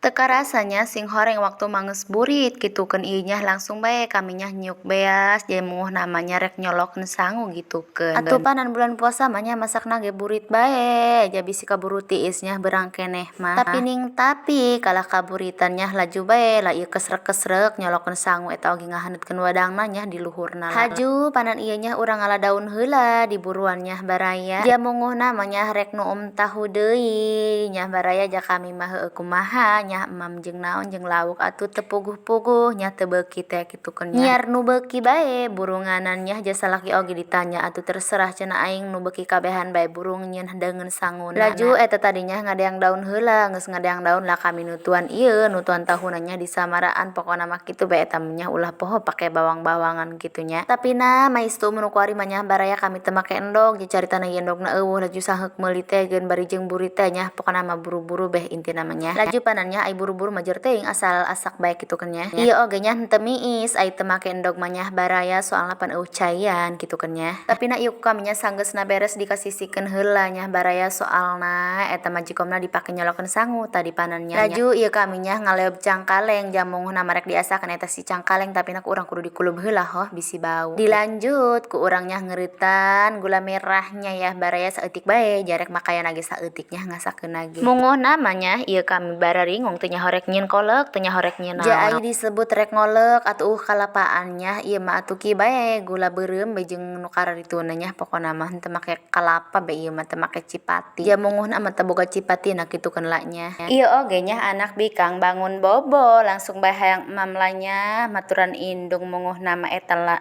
Teu karasa nya singhoreng waktu mangeus burit gitukeun ieu nya, langsung bae kami nya nyiuk beas jadi munguhna mah nya rek nyolokeun sangu gitukeun. Atuh panan bulan puasa mah nya masakna ge burit bae, ja bisi kaburu tiis nya beurang keneh mah. Tapi ning tapi kalah kaburitan nya, laju bae lah ieu kesrek-kesrek nyolokeun sangu eta oge ngahaneutkeun wadangna nya di luhurna. Haju panan ieu nya urang ngala daun heula diburuan nya, baraya. Ja munguhna mah nya rek nuum tahu deui nya, baraya. Ja kami mah heueuh kumaha nya, emam jeung naon jeung lauk atuh teu puguh-puguh nya, teu beuki teh kitu keun nya. Nyiar nu beuki bae burunganan nya, ja salaki oge ditanya atuh terserah cenah, aing nu beuki kabehan bae burung nyieun deungeun sanguna. Laju eta tadi nya ngadeang daun heula, geus ngadeang daun lah kami nutuan ieu, nutuan tahuna nya disamaraan. Pokona mah kitu bae eta mah nya, ulah poho pake bawang-bawangan kitu nya. Tapi nah maistu mun kuari mah nya, baraya, kami teu make endog, ja caritana ieu endogna euweuh. Laju saheuk meuli teh geun bari jeung burit teh nya, pokona mah buru-buru beh intina mah nya. Laju panan nya ai buru-buru mah jer teuing, asal asak bae kitu keun nya. Ieu oge nya henteu miis ai teu make endog mah nya, baraya, soalna pan euweuh caian kitu keun nya. Tapi na ieu ku kami nya sanggeusna beres dikasisihkeun heula nya, baraya, soalna eta majikomna dipake nyolokeun sangu tadi panan nya. Laju ieu kami nya ngaleob cangkaleng, jang munguhna mah rek diasakeun eta si cangkaleng, tapi na ku urang kudu dikulub heula hoh, bisi bau. Dilanjut ku urang nya ngeureutan gula merahnya ya, baraya, saeutik bae, jarek makayana ge saeutik nya ngasakeunna ge. Munguhna mah nya ieu kami bararingung, teu nyaho rek nyieun kolek, teu nyaho rek nyieun naon. Ja ai disebut rek ngolek atuh euweuh kalapaan nya, ieu mah atuh kieu bae, gula beureum bae jeung nu kararituna nya. Pokona mah henteu make kalapa bae ieu mah, teu make cipati, ja munguhna mah teu boga cipatina kitu keun la nya. Ieu oge nya anak bikang bangun bobo langsung bae hayang emam la nya, maturan indung munguhna mah eta la.